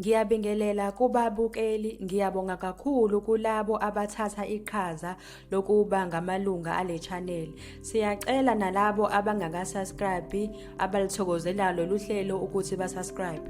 Ngiyabingelela kubabukeli, ngiyabonga kakhulu kulabo abathatha iqhaza lokuba ngamalunga ale channel. Siyacela nalabo abangaka-subscribe abalithokozelayo lolu hlelo ukuthi ba-subscribe.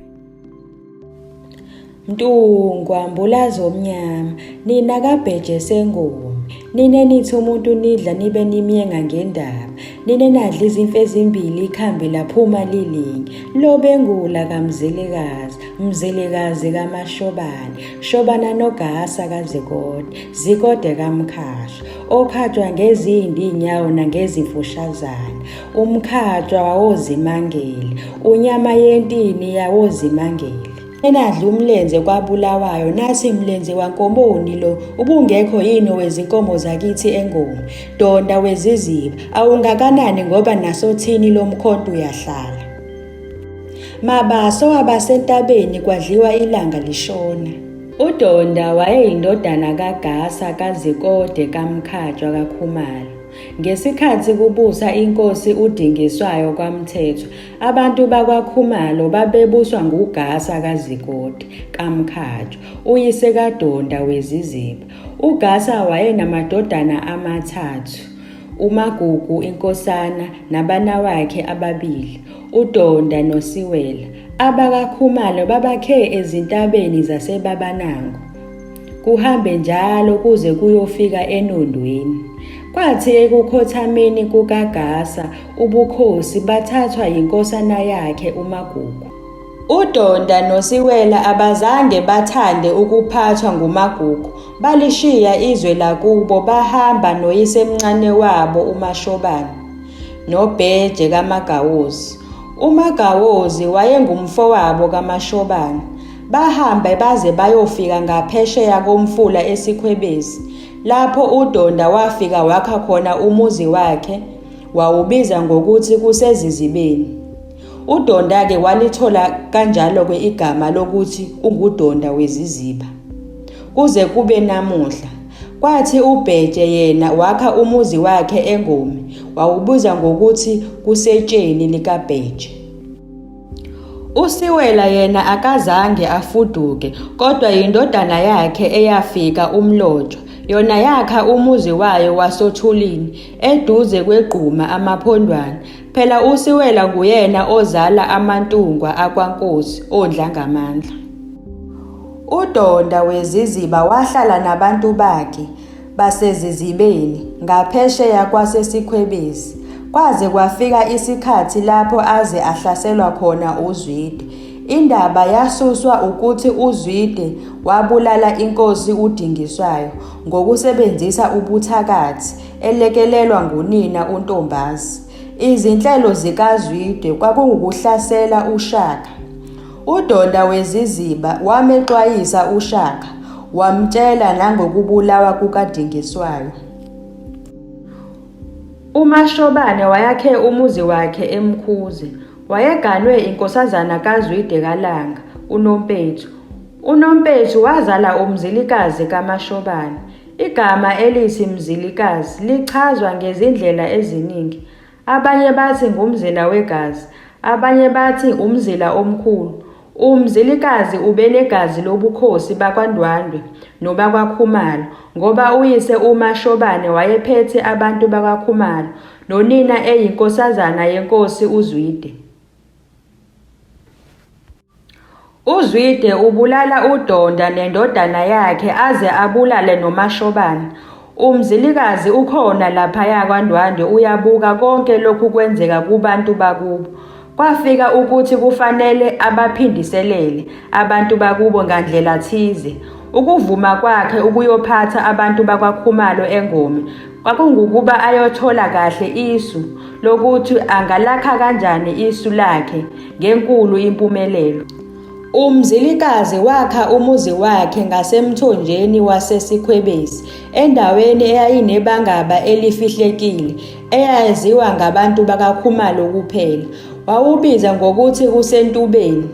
Mntungwa mbulazi omnyama nina kaBheje sengoma nine nithi umuntu nidla nibe nimyenga ngendaba nine nadla izimfe ezimbili ikhambi laphuma lilinye lobengula kaMzilikazi Mzilikazi kaMashobane Shobana noGasa kaZikode Zikode kaMkhasha okhatshwa ngezindi inyawo nangezifushazana Umkhatshwa wawozimangele, unyama yentini yawozimangele. Enadla umlenze kwabulawayo nathi mlenze wankomoni lo ubungekho yini wezinkomo zakithi engoma donda weziziba awungakanani ngoba nasothini lomkhonto uyahlala Mabaso wabasentabeni kwadliwa ilanga lishona. UDonda wayeyindodana kaGasa kaZikode kaMkhatshwa kaKhumalo. Ngesikhathi kubusa inkosi uDingiswayo kwaMthethwa, abantu bakwaKhumalo babebuswa nguGasa kaZikode kaMkhatshwa, uyise kaDonda weziziba. UGasa wayenamadodana amathathu, uMagugu inkosana nabanawakhe ababili, uDonda noSiwela. AbakaKhumalo babakhe ezintabeni zaseBabanango. Kuhambe njalo kuze kuyofika eNondweni. Kwathi ekukhothameni kukaGasa ubukhosi bathathwa yinkosana yakhe uMagugu. UDonda noSiwela abazange bathande ukuphathwa nguMagugu, balishiya izwe lakubo bahamba noyisemncane wabo uMashobane noBheje kaMagawozi. UMagawozi wayengumfowabo kaMashobane. Bahambe baze bayofika ngaphesheya komfula eSikhwebezi, lapho uDonda wafika wakha khona umuzi wakhe, wawubiza ngokuthi kuseZizibeni. UDonda-ke walithola kanjalo-ke igama lokuthi unguDonda weziziba. Kuze kube namuhla. Kwathi uBheje yena wakha umuzi wakhe eNgome, wawubiza ngokuthi kuseTsheni likaBheje. USiwela yena akazange afuduke kodwa yindodana yakhe eyafika uMlotshwa yona yakha umuzi wayo wasoThulini eduze kwegquma Amaphondwana. Phela uSiwela nguyena ozala amaNtungwa akwaNkosi oNdlangamandla. UDonda weziziba wahlala nabantu bakhe basezizibeni ngaphesheya kwaseSikhwebezi kwaze kwafika isikhathi lapho aze ahlaselwa khona uZwide. Indaba yasuswa ukuthi uZwide wabulala inkosi uDingiswayo ngokusebenzisa ubuthakathi elekelelwa ngunina uNtombazi. Izinhlelo zikaZwide kwakungukuhlasela uShaka. UDonda weziziba wamexwayisa uShaka, wamtshela nangokubulawa kukaDingiswayo. UMashobane wayakhe umuzi wakhe eMkhuze. Wayeganwe inkosazana kaZwide kaLanga, uNompethu. UNompethu wazala uMzilikazi kaMashobane. Igama elithi Mzilikazi lichazwa ngezindlela eziningi. Abanye bathi ngumzila wegazi, abanye bathi umzila omkhulu. UMzilikazi ubenegazi lobukhosi bakwaNdwandwe nobakwaKhumalo ngoba uyise uMashobane wayephethe abantu bakwaKhumalo nonina eyinkosazana yenkosi uZwide. UZwide ubulala uDonda nendodana yakhe aze abulale noMashobane. UMzilikazi ukhona laphaya kwaNdwandwe uyabuka konke lokhu kwenzeka kubantu bakubo. Kwafika ukuthi kufanele abaphindiselele abantu bakubo ngandlela thize. Ukuvuma kwakhe ukuyophatha abantu bakwaKhumalo eNgome kwakungukuba ayothola kahle isu lokuthi angalakha kanjani isu lakhe ngenkulu impumelelo. UMzilikazi wakha umuzi wakhe ngasemthonjeni waseSikhwebezi, endaweni eyayinebangaba elifihlekile eyaziwa ngabantu bakaKhumalo kuphela. Wawubiza ngokuthi kuseNtubeni.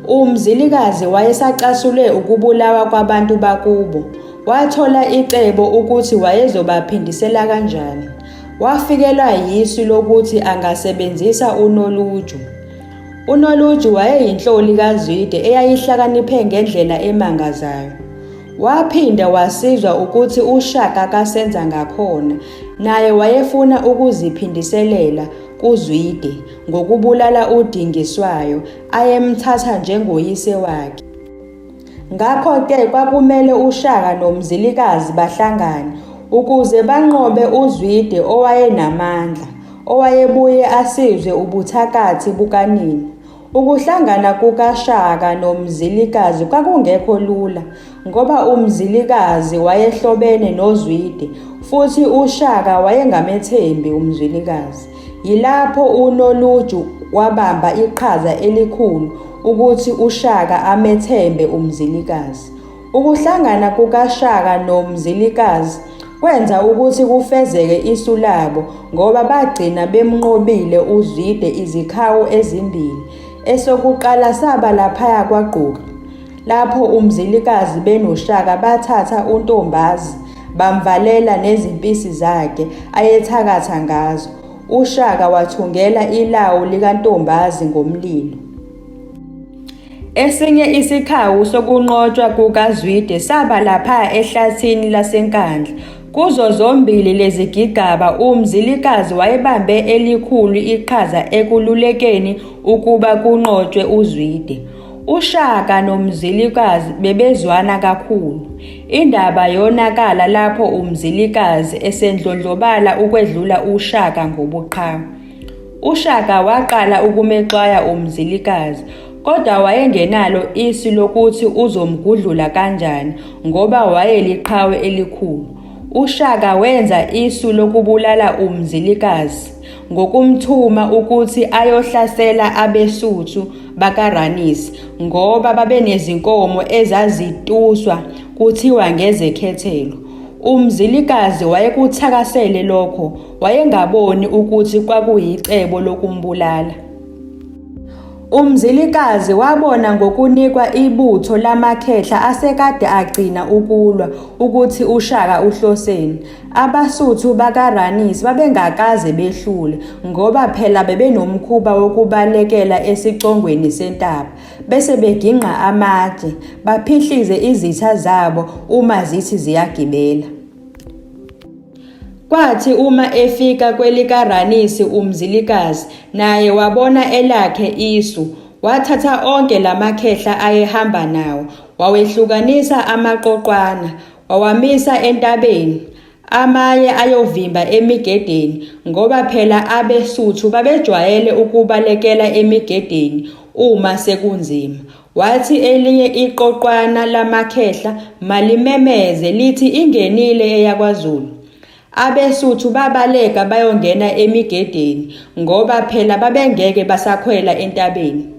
UMzilikazi wayesacasulwe ukubulawa kwabantu bakubo. Wathola icebo ukuthi wayezobaphindisela kanjani. Wafikelwa yisu lokuthi angasebenzisa uNoluju. UNoluju wayeyinhloli kaZwide eyayihlakaniphe ngendlela emangazayo. Waphinda wasizwa ukuthi uShaka kaSenzangakhona naye wayefuna ukuziphindiselela kuZwide ngokubulala uDingiswayo ayemthatha njengoyise wakhe. Ngakho-ke kwakumele uShaka noMzilikazi bahlangane ukuze banqobe uZwide owayenamandla, owayebuye asizwe ubuthakathi bukanina. Ukuhlangana kukaShaka noMzilikazi kwakungekho lula ngoba uMzilikazi wayehlobene noZwide futhi uShaka wayengamethembi uMzilikazi. Yilapho uNoluju wabamba iqhaza elikhulu ukuthi uShaka amethembe uMzilikazi. Ukuhlangana kukaShaka noMzilikazi kwenza ukuthi kufezeke isu labo ngoba bagcina bemnqobile uZwide izikhawu ezimbili. Esokuqala saba laphaya kwaGquka lapho uMzilikazi benoShaka bathatha uNtombazi bamvalela nezimpisi zakhe ayethakatha ngazo. UShaka wathungela ilawu likaNtombazi ngomlilo. Esinye isikhawu sokunqotshwa kukaZwide saba lapha ehlathini laseNkandla. Kuzo zombili lezigigaba uMzilikazi wayebambe elikhulu iqhaza ekululekeni ukuba kunqotshwe uZwide. UShaka noMzilikazi bebezwana kakhulu. Indaba yonakala lapho uMzilikazi esendlondlobala ukwedlula uShaka ngobuqhawe. UShaka waqala ukumexwaya uMzilikazi kodwa wayengenalo isu lokuthi uzomgudlula kanjani ngoba wayeliqhawe elikhulu. UShaka wenza isu lokubulala uMzilikazi ngokumthuma ukuthi ayohlasela abeSuthu bakaRanisi ngoba babenezinkomo ezazituswa kuthiwa ngezekhethelo. UMzilikazi wayekuthakasele lokho, wayengaboni ukuthi kwakuyicebo lokumbulala. UMzilikazi wabona ngokunikwa ibutho lamakhehla asekade agcina ukulwa ukuthi uShaka uhloseni. AbaSuthu bakaRanisi babengakaze behlule ngoba phela bebenomkhuba wokubalekela esicongweni sentaba bese begingqa amatshe baphihlize izitha zabo uma zithi ziyagibela. Kwathi uma efika kwelikaRanisi uMzilikazi naye wabona elakhe isu wathatha onke lamakhehla ayehamba nawo wawehlukanisa amaqoqwana wawamisa entabeni amanye ayovimba emigedeni ngoba phela abeSuthu babejwayele ukubalekela emigedeni uma sekunzima. Wathi elinye iqoqwana lamakhehla malimemeze lithi ingenile eyakwaZulu. AbeSuthu babaleka bayongena emigedeni ngoba phela babengeke basakhwela entabeni.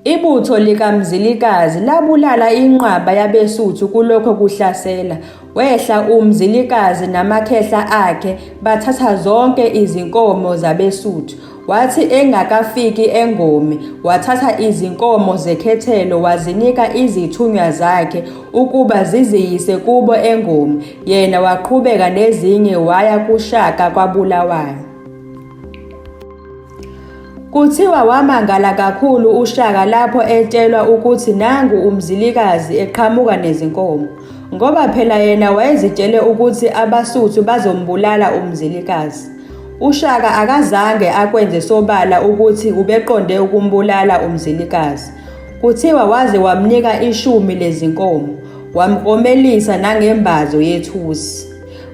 Ibutho likaMzilikazi labulala inqwaba yabeSuthu kulokho kuhlasela. Wehla uMzilikazi namakhehla akhe bathatha zonke izinkomo zabeSuthu. Wathi engakafiki eNgome, wathatha izinkomo zekhethelo wazinika izithunywa zakhe ukuba ziziyise kubo eNgome, yena waqhubeka nezinye waya kuShaka kwaBulawayo. Kuthiwa wamangala kakhulu uShaka lapho etshelwa ukuthi nangu uMzilikazi eqhamuka nezinkomo, ngoba phela yena wayezitshele ukuthi abaSuthu bazombulala uMzilikazi. UShaka akazange akwenze sobala ukuthi ubeqonde ukumbulala uMzilikazi. Kuthiwa waze wamnika ishumi lezinkomo, wamklomelisa nangembazo yethusi.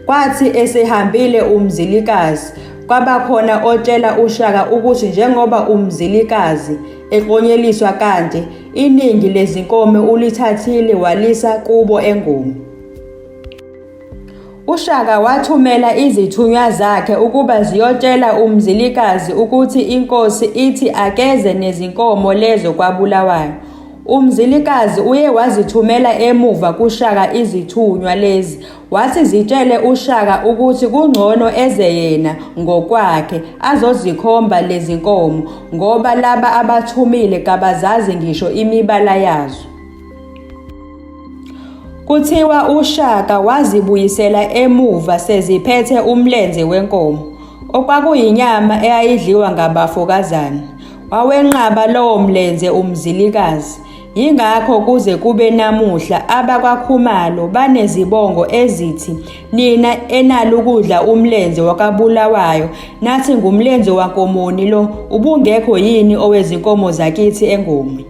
Kwathi esehambile uMzilikazi, kwabakhona otshela uShaka ukuthi njengoba uMzilikazi eklonyeliswa kanje, iningi lezinkomo ulithathile walisa kubo eNgome. UShaka wathumela izithunywa zakhe ukuba ziyotshela uMzilikazi ukuthi inkosi ithi akeze nezinkomo lezo kwaBulawayo. UMzilikazi uye wazithumela emuva kuShaka izithunywa lezi wathi zitshele uShaka ukuthi kungcono eze yena ngokwakhe azozikhomba lezinkomo ngoba laba abathumile kabazazi ngisho imibala yazo. Kuthiwa uShaka wazibuyisela emuva seziphethe umlenze wenkomo, okwakuyinyama eyayidliwa ngabafokazana. Wawenqaba lowo mlenze uMzilikazi. Yingakho kuze kube namuhla abakwaKhumalo banezibongo ezithi nina enalukudla umlenze wakaBulawayo nathi ngumlenze wankomoni lo ubungekho yini owezinkomo zakithi eNgome.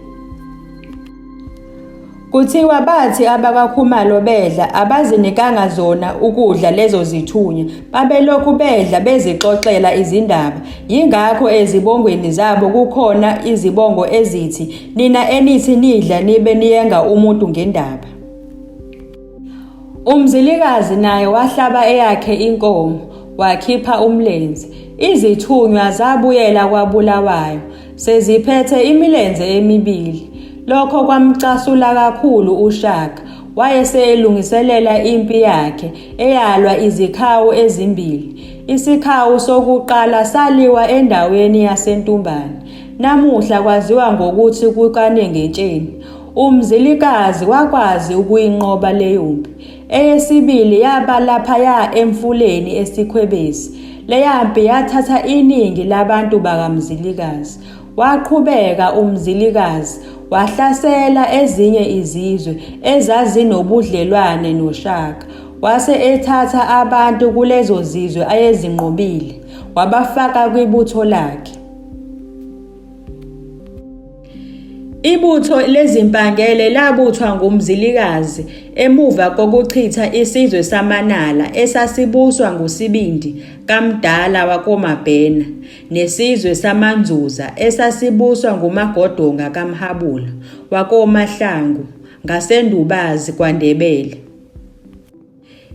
Kuthiwa bathi abakwaKhumalo bedla abazinikanga zona ukudla lezo zithunywa, babelokhu bedla bezixoxela izindaba. Yingakho ezibongweni zabo kukhona izibongo ezithi nina enithi nidla nibe niyenga umuntu ngendaba. Umzilikazi naye wahlaba eyakhe inkomo, wakhipha umlenze. Izithunywa zabuyela kwaBulawayo. Seziphethe imilenze emibili. Lokho kwamcasula kakhulu uShaka. Wayeselungiselela impi yakhe eyalwa izikhawu ezimbili. Isikhawu sokuqala saliwa endaweni yaseNtumbane. Namuhla kwaziwa ngokuthi kukaNengetsheni. UMzilikazi wakwazi ukuyinqoba leyo mpi. Eyesibili yaba laphaya emfuleni eSikhwebezi. Leya mpi yathatha iningi labantu bakaMzilikazi. Waqhubeka uMzilikazi wahlasela ezinye izizwe ezazinobudlelwane noShaka. Wase ethatha abantu kulezo zizwe ayezinqobile, wabafaka kwibutho lakhe. Ibutho leziMpangele labuthwa nguMzilikazi emuva kokuchitha isizwe samaNala esasibuswa nguSibindi kaMdala wakoMabhena nesizwe samaNzuza esasibuswa nguMagodonga kaMhabula wakoMahlangu ngaseNdubazi kwaNdebele.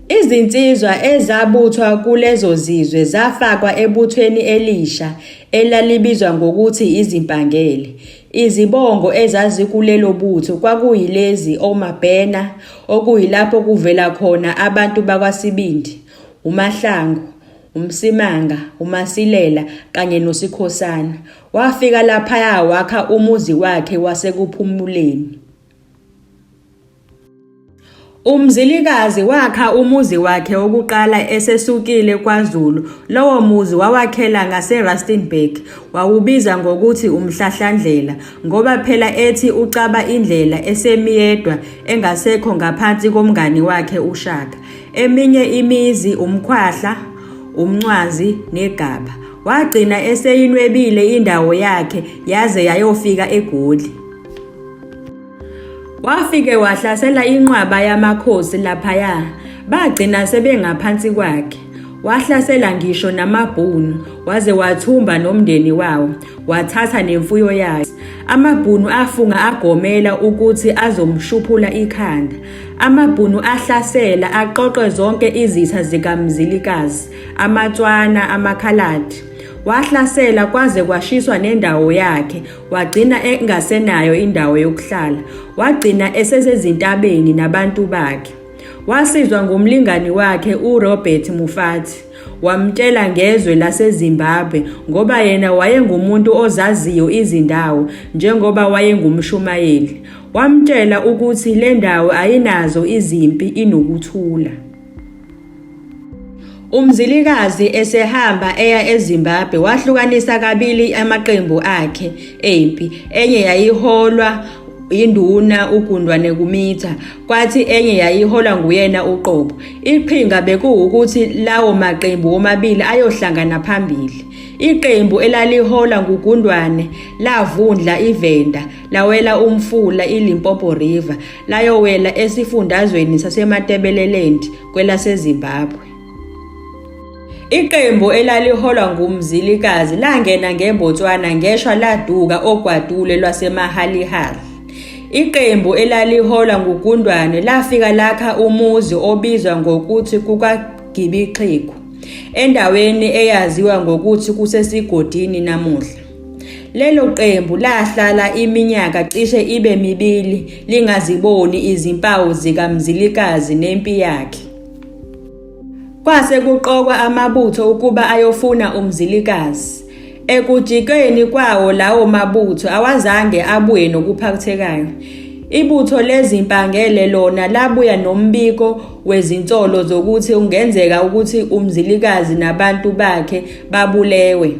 Izinsizwa ezabuthwa kulezo zizwe zafakwa ebuthweni elisha elalibizwa ngokuthi iziMpangele. Izibongo ezazikulelo butho kwakuyilezi oMabhena, okuyilapho kuvela khona abantu bakwaSibindi, uMahlangu, uMsimanga, uMasilela kanye noSikhosana. Wafika laphaya wakha umuzi wakhe waseKuphumuleni. UMzilikazi wakha umuzi wakhe wokuqala esesukile kwaZulu. Lowo muzi wawakhela ngaseRustenburg, wawubiza ngokuthi uMhlahlandlela ngoba phela ethi ucaba indlela esemi yedwa engasekho ngaphansi komngani wakhe uShaka. Eminye imizi uMkhwahla, uMncwazi neGaba. Wagcina eseyinwebile indawo yakhe yaze yayofika eGoli. Wafike wahlasela inqwaba yamakhosi laphaya, bagcina sebengaphansi kwakhe. Wahlasela ngisho namaBhunu, waze wathumba nomndeni wawo, wathatha nemfuyo yayo. AmaBhunu afunga agomela ukuthi azomshuphula ikhanda. AmaBhunu ahlasela aqoqe zonke izitha zikaMzilikazi, amaTswana, amaKhaladi. Wahlasela kwaze kwashiswa nendawo yakhe, Wagcina engasenayo indawo yokuhlala, wagcina esesezintabeni nabantu bakhe. Wasizwa ngumlingani wakhe uRobert Mufati, wamtshela ngezwe laseZimbabwe ngoba yena wayengumuntu ozaziyo izindawo njengoba wayengumshumayeli. Wamtshela ukuthi le ndawo ayinazo izimpi inokuthula. UMzilikazi esehamba eya eZimbabwe wahlukanisa kabili amaqembu akhe empi, enye yayiholwa induna uGundwane Kumitha, kwathi enye yayiholwa nguyena uqobo. Iqhinga bekuwukuthi lawo maqembu womabili ayohlangana phambili. Iqembu elaliholwa nguGundwane lavundla iVenda, lawela umfula iLimpopo River, layowela esifundazweni saseMatebeleland kwelaseZimbabwe. Iqembu elaliholwa nguMzilikazi langena ngeBotswana ngeshwa laduka ogwadule lwaseMahalihali. Iqembu elaliholwa nguGundwane lafika lakha umuzi obizwa ngokuthi kukaGibixhegu, endaweni eyaziwa ngokuthi kuseSigodini namuhla. Lelo qembu lahlala iminyaka cishe ibe mibili lingaziboni izimpawu zikaMzilikazi nempi yakhe. Kwase kuqokwa amabutho ukuba ayofuna uMzilikazi. Ekujikeni kwawo lawo mabutho awazange abuye nokuphathekayo. Ibutho leziMpangele lona labuya nombiko wezinsolo zokuthi kungenzeka ukuthi uMzilikazi nabantu bakhe babulewe.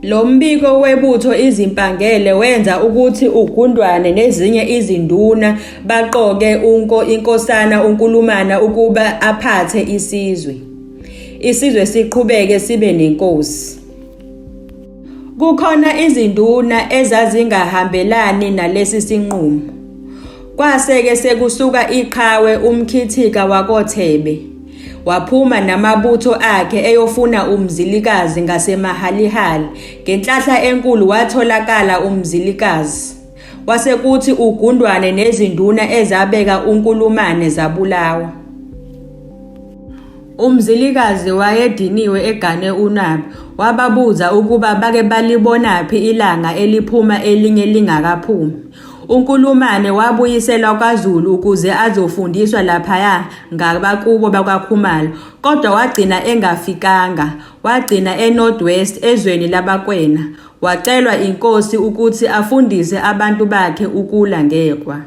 Lo mbiko webutho iZimpangele wenza ukuthi uGundwane nezinye izinduna baqoke iNkosana uNkulumane ukuba aphathe isizwe. Isizwe siqhubeke sibe nenkosi. Kukhona izinduna ezazingahambelani nalesi sinqumo. Kwase-ke sekusuka iqhawe uMkhithika wakoThebe, waphuma namabutho akhe eyofuna uMzilikazi ngaseMahalihali. Ngenhlahla enkulu watholakala uMzilikazi. Kwase kuthi uGundwane nezinduna ezabeka uNkulumane zabulawa. UMzilikazi wayediniwe egane unwabu, wababuza ukuba bake balibonaphi ilanga eliphuma elinye lingakaphumi. UNkulumane wabuyiselwa kwaZulu ukuze azofundiswa laphaya ngabakubo bakwaKhumalo, kodwa wagcina engafikanga, wagcina eNorth West ezweni labaKwena. Wacelwa inkosi ukuthi afundise abantu bakhe ukula ngekwa.